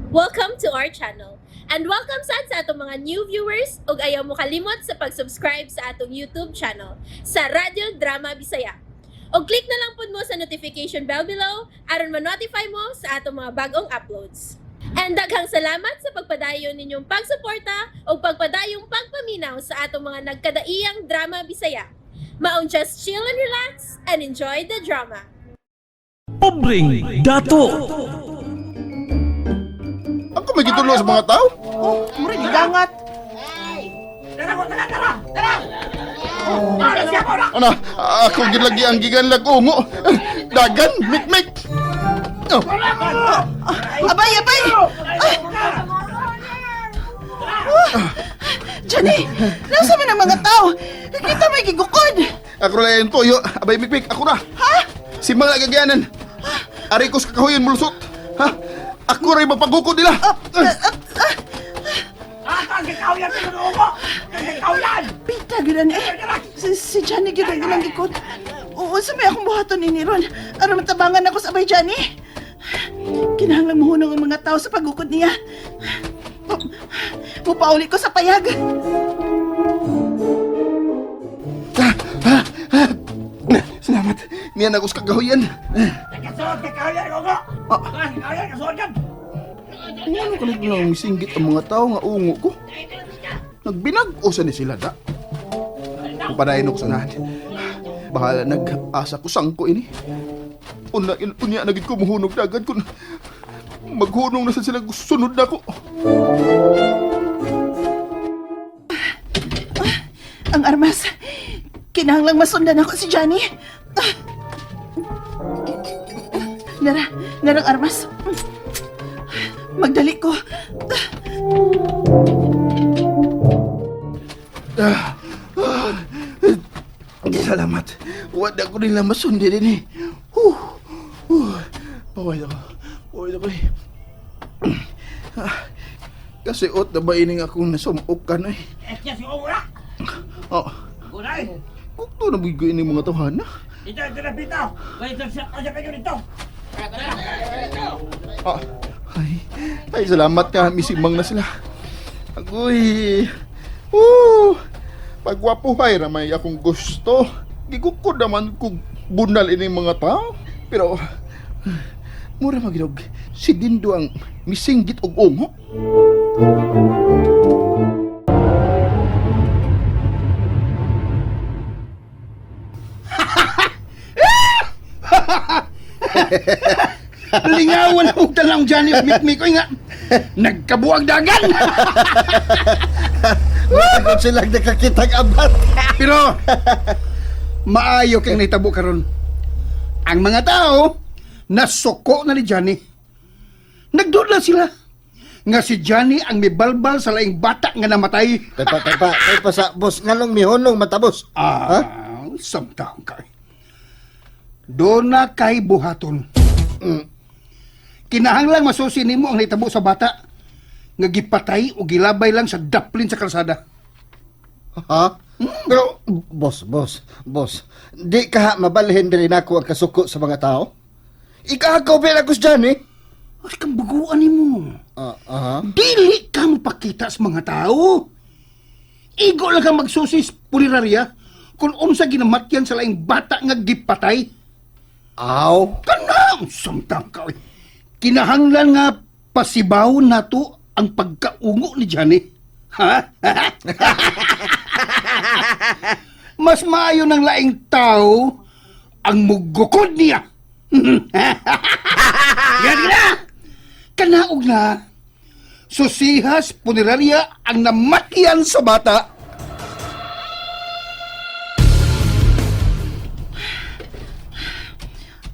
Welcome to our channel. And welcome sad sa atong mga new viewers ug ayaw mo kalimot sa pag-subscribe sa atong YouTube channel sa Radyo Drama Bisaya. Og click na lang pud mo sa notification bell below aron ma-notify mo sa atong mga bagong uploads. And daghang salamat sa pagpadayon ninyong pagsuporta ug pagpadayong pagpaminaw sa atong mga nagkadaiyang drama Bisaya. Maong just chill and relax and enjoy the drama. Pobreng Dato. Ako may gitulo sa mga tao. Oh, mura gidangat. Ano, ako gilagi ang gigan lag ungo. Dagan, mikmik. Oh, Abay, abay! Ah! Ah! Johnny, nasa man ang mga tao? Kita may gigukod. Ako na yung toyo. Abay, mikmik, ako na. Ha? Si mga gagyanan. Ari ko sa kakahuyan, mulusot. Ha? Ako rin mapagukod nila. Pita, gyud eh. Si Johnny gyud ang ilang gikod. Oo, sa may akong buhaton ni Ron. Aron matabangan ako sa abay Johnny. Kinahanglan mohunong ang mga tao sa pagukod niya. Mupauli ko sa payag. Salamat. Niyan ako sa kakahuyan. Ano ka nang singgit ang mga tao nga ungo ko? Nagbinag-o sa ni sila da. Padayon ko sa nahan. Bahala nag-asa ko sangko ini. Una, unya na gid ko muhunog dagan kun maghunong na sa sila sunod na ko. Ang armas. Kinahanglang masundan ako si Johnny. Ah. Nara, narang armas. Magdali ko. Salamat. Wala ko nila masundi din eh. Huh. Huh. Paway ako. Paway ako eh. Ah, kasi ot na ba ining akong nasumok ka na eh. Oh. Kukto na bigay ini mga tawhana. Ah, ay, ay, salamat ka. Misimang na sila. Agoy. Woo! Pagwapuhay ramay akong gusto. Gigukod naman kung bunal ining mga tao. Pero, mura maginog. Si Dindo ang misinggit og ungo. Lingawan og tanang Johnny of Mikmik oy nga. Nagkabuag dagan. Wala sila nakakitang abat. Pero maayo kang nahitabo karon. Ang mga tao nasuko na ni Johnny. Nagdudla sila nga si Johnny ang mibalbal sa laing bata nga namatay. Taypa, taypa, taypa sa boss. Nganong mihunong matabos? Ah, samtaon kay. Doon na kay buhaton. Kinahanglang masusi nimo ang nahitabo sa bata nga gipatay o gilabay lang sa daplin sa kalsada. Ha? Pero, boss, boss, boss, di ka mabalhin diri nako ang kasuko sa mga tao? Ikahagaw ba ako sa Johnny? Ay, kang buguan nimo. Ah, aha. Dili ka mapakita sa mga tao. Igo lang kang magsusi sa punerarya kung unsa ginamatyan sa laing bata nga gipatay. Aw. Kana, samtang ka. Oy. Kinahanglan nga pasibaw nato ang pagkaungo ni Johnny. Ha? Mas maayo ng laing tao ang mugukod niya. Yan na! Kanaog na. Susihas punerarya ang namatyan sa bata.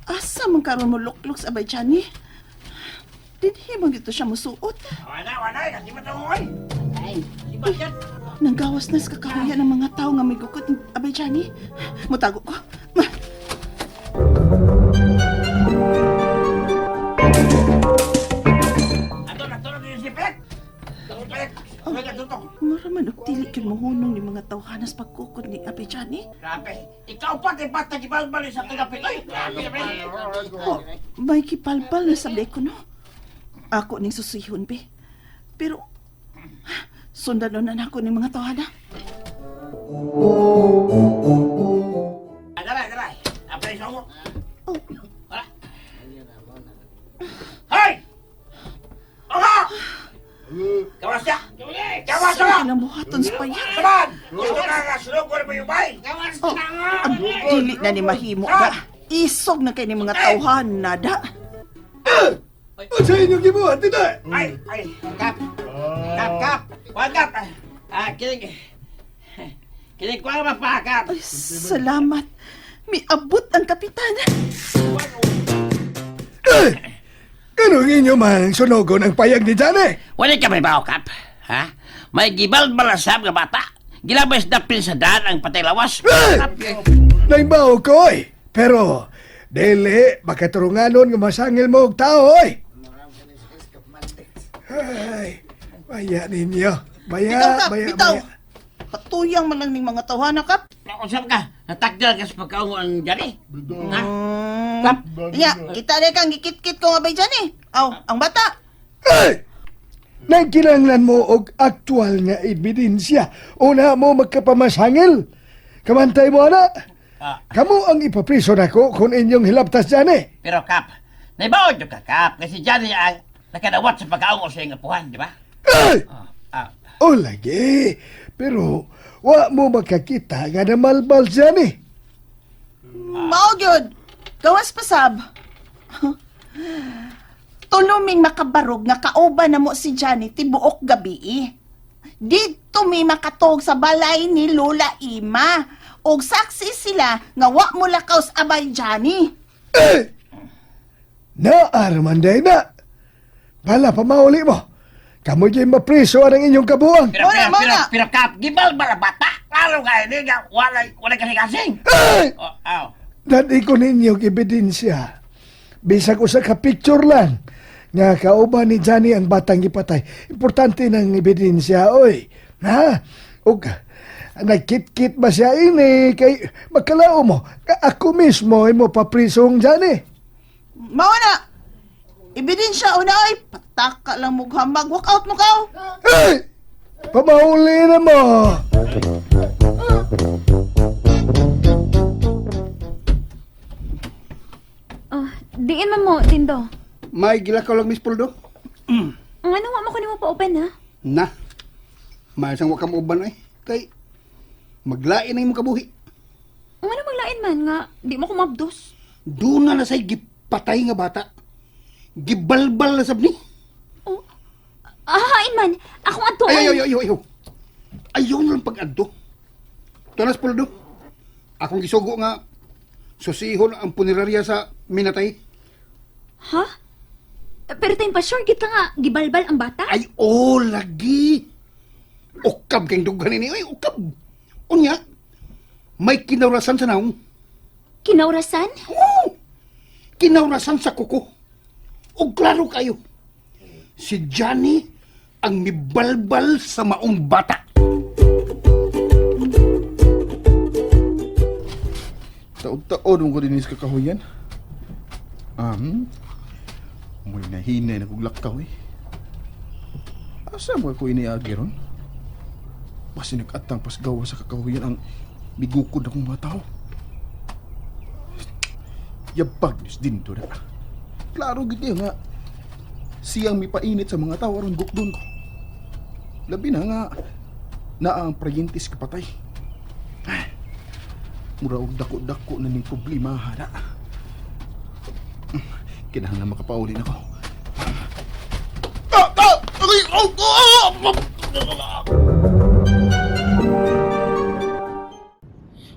Asa man karon mo luklok sa abay Johnny? Dinhi man gito siya musuot. Nanggawas na sa kakahuyan ng mga tao nga may gukod ni Abay Johnny. Mutago ko. Mura man og dili gyud mohunong ni mga tawhanas pagkukod ni Abay Johnny. Grabe. Ikaw pa, di ba, tagibal-bal sa tagapitoy? Grabe, grabe. Oh, may kipalpal na sa ko no. Ako ning susihon, be. Pero, sundan na nako ning mga tawhana. Dara, dara. Apay sa mo. Oh. Wala. Hoy! Oga! Gawas siya! Gawas Sa siya! ilang buhaton sa payag. Saman! Gusto ka nga sunog ko na mo yung bay! Gawas Oh, ang dili na ni mahimo da. Isog na kay ni mga tawhana da. Unsa inyong gibuhat dinhi? Ay! Ay! Kap! Kap! Kap! Kuhan kap! Ah, kinig... Kinig ko ang mapakap! Ay, salamat. Miabot ang kapitan. Eh! Ganong inyo man sunogon ang payag ni Johnny? Wala ka may bao, Kap. Ha? May gibal balasab nga bata. Gilabas dapin sa daan ang patay lawas. Eh! Naimbaw ko oy. Pero dili makaturunganon nga masangil mo og tao oy. Ay, baya ninyo. Baya, Bitaw kap, baya, bitaw. baya. Patuyang man lang ning mga tawhana kap. Usap ka. Natakdal ka sa pagkaungo ang jari. Ha? Kap. Ya, kita na kang gikit-kit ko nga bay dyan eh. Aw, ang bata. Ay! Nagkinahanglan mo og aktual nga ebidensya. Una mo magkapamasangil. Kamantay mo ana. Ah. Kamu ang ipapriso nako kung inyong hilabtas dyan eh. Pero Kap, naibaon ka, Kap. Kasi Johnny ang nakadawat sa pagkaungo sa iyong apuhan, di ba? Ay! Ah, ah. O lagi. Pero wa mo makakita nga namalbal dyan eh. Mao gyud. Gawas pasab. Tuluming makabarog nga kauban na mo si Johnny tibuok gabi eh. Dito mi makatog sa balay ni Lola Ima. Og saksi sila nga wa mo lakaw sa abay Johnny. Eh! Naarman day na. Bala pa mauli mo. Kamu dyan mapriso ang inyong kabuang. Pero, Muna, pero, pero, muna. pero, Kap, gibal ba na bata? Klaro ka, hindi nga, walay, walay kasing-kasing. Ay! Oh, aw. Dadi ko ninyong ebidensya. Bisag usa ka picture lang nga kauban ni Johnny ang batang gipatay. Importante ng ebidensya, oy. Ha? Ug nagkit-kit ba siya ini kay makalao mo. Ako mismo ay mo paprisong Johnny. Mao na. Ebidensya una ay pataka lang mo hamag. Walk out mo kaw. Ay! Pamahuli na mo! Oh, diin man mo, Dindo. May gilakaw lang, Miss Poldo. Ang ano wa mo ko nimo pa-open ha? Na. Maasang wa ka uban ay. Kay maglain na imong kabuhi. Ang ano maglain man nga di mo ko mabdos. Doon na na say gipatay nga bata. Gibalbal na sab ni. Oh. Ah, hain man. Akong adtuon. Ay, ay, ay, ay, ay. Ayaw na lang pag-adto. Tunas Poldo. Akong gisugo nga susihon ang punerarya sa minatay. Ha? Pero time pa sure gid ka nga gibalbal ang bata. Ay, oh, lagi. Ukab kang dughan ini. Ay, ukab. Unya, may kinawrasan sa naong. Kinaurasan? Oo! Kinawrasan sa kuko. O klaro kayo, si Johnny ang mibalbal sa maong bata. Taod-taod mo ko din sa kakahuyan. Mo'y nahinay na kong lakaw eh. Asa mo ako iniagi ron? Basta nag-atang pasgawa sa kakahuyan ang migukod akong mga tao. Yabag nis din to na. Klaro gid niya nga siyang mipainit sa mga tao aron gukdon ko. Labi na nga naa ang prayintis kapatay. Mura og dako-dako na ning problema hara. Kinahanglan makapauli na ko. Ah! Ah! Aray! Oh! Oh! Oh!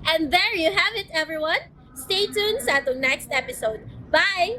And there you have it, everyone. Stay tuned sa atong next episode. Bye!